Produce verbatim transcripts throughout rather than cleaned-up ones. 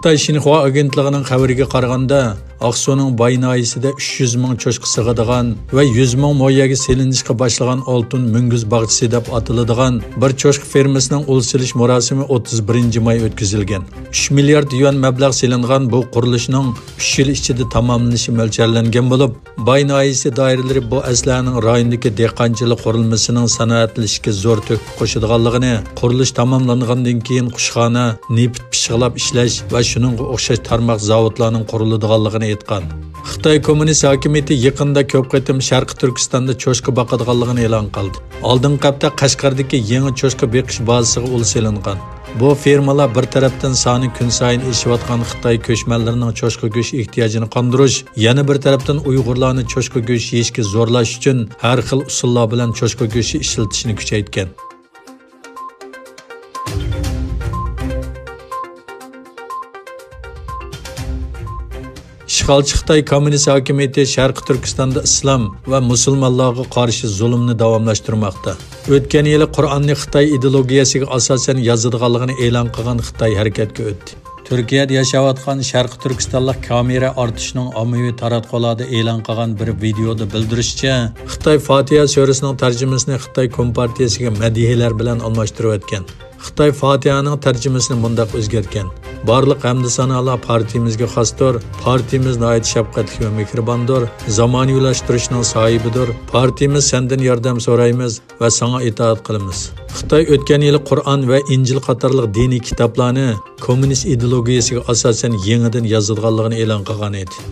خىتاي شىنخۇا ئاگېنتلىقىنىڭ خەۋىرىگە قارىغاندا، ئاقسۇنىڭ باي ناھىيەسىدە ئۈچ يۈز مىڭ چوشقا سىغىدىغان ۋە يۈز مىڭ مو يەرگە سېلىنىشقا باشلىغان ئالتۇن مۈڭگۈز باغچىسى دەپ ئاتىلىدىغان بىر چوشقا فېرمىسىنىڭ ئۇل سېلىش مۇراسىمى ئوتتۇز بىرىنچى ماي ئۆتكۈزۈلگەن. ئۈچ مىليارد يۈەن مەبلەغ سېلىنغان بۇ قۇرۇلۇشنىڭ ئۈچ يىل ئىچىدە تاماملىنىشى مۆلچەرلەنگەن بولۇپ، باي ناھىيەسى دائىرىلىرى بۇ ئەسلىھەنىڭ رايوندىكى دېھقانچىلىق قۇرۇلمىسىنىڭ سانائەتلىشىشىگە زور تۆھپە قوشىدىغانلىقىنى، قۇرۇلۇش تاماملانغاندىن كېيىن قۇشخانا، نېفىت پىششىقلاپ ئىشلەش ۋە شۇنىڭغا ئوخشاش تارماق زاۋۇتلارنىڭ قۇرۇلىدىغانلىقىنى ئېيتقان. خىتاي كوممۇنىست ھاكىمىيىتى يېقىندا كۆپ قېتىم شەرقىي تۈركىستاندا چوشقا باقىدىغانلىقىنى ئېلان قىلدى. ئالدىنقى ھەپتە قەشقەردىكى يېڭى چوشقا بېقىش بازىسىغا ئۇل سېلىنغان. بۇ فېرمىلار بىر تەرەپتىن سانى كۈنسايىن ئېشىۋاتقان خىتاي كۆچمەنلىرىنىڭ چوشقا گۆشى ئېھتىياجىنى قاندۇرۇش، يەنە بىر تەرەپتىن ئۇيغۇرلارنى چوشقا گۆشى يېيىشكە زورلاش ئۈچۈن ھەر خىل ئۇسۇللار بىلەن چوشقا گۆشى ئىشلىتىشنى كۈچەيتكەن. ئىشغالچى خىتاي كوممۇنىست ھاكىمىيىتى شەرقىي تۈركىستاندا ئىسلام ۋە مۇسۇلمانلارغا قارشى زۇلۇمنى داۋاملاشتۇرماقتا. ئۆتكەن يىلى قۇرئاننى خىتاي ئىدېئولوگىيەسىگە ئاساسەن يازىدىغانلىقىنى ئېلان قىلغان خىتاي ھەرىكەتكە ئۆتتى. تۈركىيەدە ياشاۋاتقان شەرقىي تۈركىستانلىق كامىرە ئارتۇشنىڭ ئاممىۋى تاراتقۇلاردا ئېلان قىلغان بىر ۋىدېيودا بىلدۈرۈشىچە، خىتاي فاتىھە سۈرىسىنىڭ تەرجىمىسىنى خىتاي كومپارتىيەسىگە مەدھىيەلەر بىلەن ئالماشتۇرۇۋەتكەن. خىتاي فاتىھەنىڭ تەرجىمىسىنى مۇنداق ئۆزگەرتكەن: بارلىق ھەمدۇ سانالار پارتىيىمىزگە خاستۇر، پارتىيىمىز ناھايىتى شەپقەتلىك ۋە مېھرىباندۇر، زامانىۋىلاشتۇرۇشنىڭ ساھىبىدۇر، پارتىيىمىز سەندىن ياردەم سورايمىز ۋە ساڭا ئىتائەت قىلىمىز. خىتاي ئۆتكەن يىلى قۇرئان ۋە ئىنجىل قاتارلىق دىنىي كىتابلارنى كوممۇنىست ئىدېئولوگىيەسىگە ئاساسەن يېڭىدىن يازىدىغانلىقىنى ئېلان قىلغان ئىدى.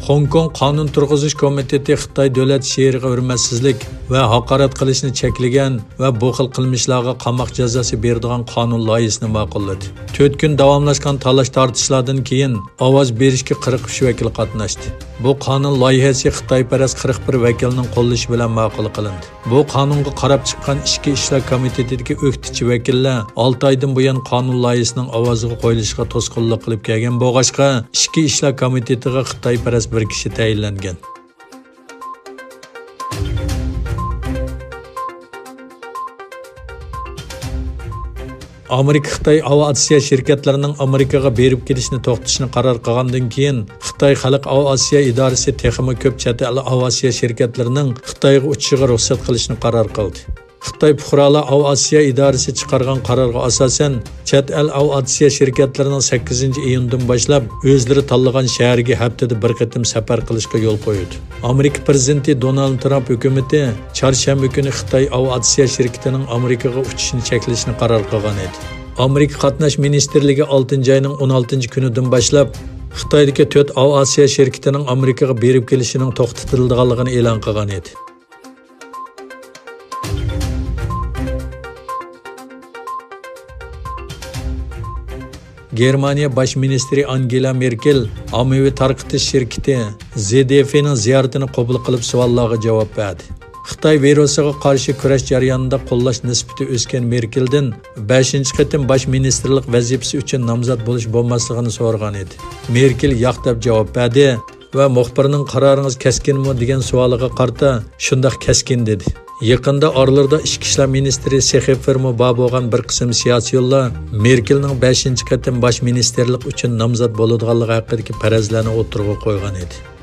خوڭكوڭ قانۇن تۇرغۇزۇش كومىتېتى خىتاي دۆلەت شېئىرىغا ھۆرمەتسىزلىك ۋە ھاقارەت قىلىشنى چەكلىگەن ۋە بۇ خىل قىلمىشلارغا قاماق جازاسى بېرىدىغان قانۇن لايىھىسىنى ماقۇللىدى. تۆت كۈن داۋاملاشقان تالاش-تارتىشلاردىن كېيىن ئاۋاز بېرىشكە قىرىق ئۈچ ۋەكىل قاتناشتى. بۇ قانۇن لايىھەسى خىتايپەرەس قىرىق بىر ۋەكىلنىڭ قوللىشى بىلەن ماقۇل قىلىندى. بۇ قانۇنغا قاراپ چىققان ئىچكى ئىشلار كومىتېتىدىكى ئۆكتىچى ۋەكىللەر ئالتە ئايدىن بۇيان قانۇن لايىھىسىنىڭ ئاۋازغا قويۇلۇشىغا توسقۇنلۇق قىلىپ كەلگەن بولغاچقا، ئىچكى ئىشلار كومىتېتىغا خىتايپەرەس بىر كىشى تەيىنلەنگەن. ئامېرىكا خىتاي ئاۋىئاتسىيە شىركەتلىرىنىڭ ئامېرىكىغا بېرىپ كېلىشنى توختىتىشنى قارار قىلغاندىن كېيىن، خىتاي خەلق ئاۋىئاتسىيە ئىدارىسى تېخىمۇ كۆپ چەت ئەل ئاۋىئاتسىيە شىركەتلىرىنىڭ خىتايغا ئۇچۇشىغا رۇخسەت قىلىشنى قارار قىلدى. خىتاي پۇقرالار ئاۋىئاتسىيە ئىدارىسى چىقارغان قارارغا ئاساسەن، چەت ئەل ئاۋىئاتسىيە شىركەتلىرىنىڭ سەككىزىنچى ئىيۇندىن باشلاپ ئۆزلىرى تاللىغان شەھەرگە ھەپتىدە بىر قېتىم سەپەر قىلىشقا يول قويىدۇ. ئامېرىكا پىرېزىدېنتى دونالد ترامپ ھۆكۈمىتى چارشەنبە كۈنى خىتاي ئاۋىئاتسىيە شىركىتىنىڭ ئامېرىكىغا ئۇچۇشىنى چەكلەشنى قارار قىلغان ئىدى. ئامېرىكا قاتناش مىنىستىرلىكى ئالتىنچى ئاينىڭ ئون ئالتىنچى كۈنىدىن باشلاپ خىتايدىكى تۆت ئاۋىئاتسىيە شىركىتىنىڭ ئامېرىكىغا بېرىپ كېلىشىنىڭ توختىتىلىدىغانلىقىنى ئېلان قىلغان ئىدى. گېرمانىيە باش مىنىستىرى ئانگېلا مېركېل ئاممىۋى تارقىتىش شىركىتى زې دې ئېفنىڭ زىيارىتىنى قوبۇل قىلىپ، سوئاللارغا جاۋاب بەردى. خىتاي ۋىرۇسىغا قارشى كۈرەش جەريانىدا قوللاش نىسبىتى ئۆسكەن مېركېلدىن بەشىنچى قېتىم باش مىنىستىرلىق ۋەزىپىسى ئۈچۈن نامزات بولۇش بولماسلىقىنى سورىغان ئىدى. مېركېل ياق دەپ جاۋاب بەردى ۋە مۇخبىرنىڭ «قارارىڭىز كەسكىنمۇ؟» دېگەن سوئالىغا قارىتا، «شۇنداق كەسكىن» دېدى. يېقىندا ئارىلىرىدا ئىچكى ئىشلار مىنىستىرى سېخېفېرمۇ بار بولغان بىر قىسىم سىياسىيونلار مېركېلنىڭ بەشىنچى قېتىم باش مىنىستىرلىق ئۈچۈن نامزات بولىدىغانلىقى ھەققىدىكى پەرەزلەرنى ئوتتۇرىغا قويغان ئىدى.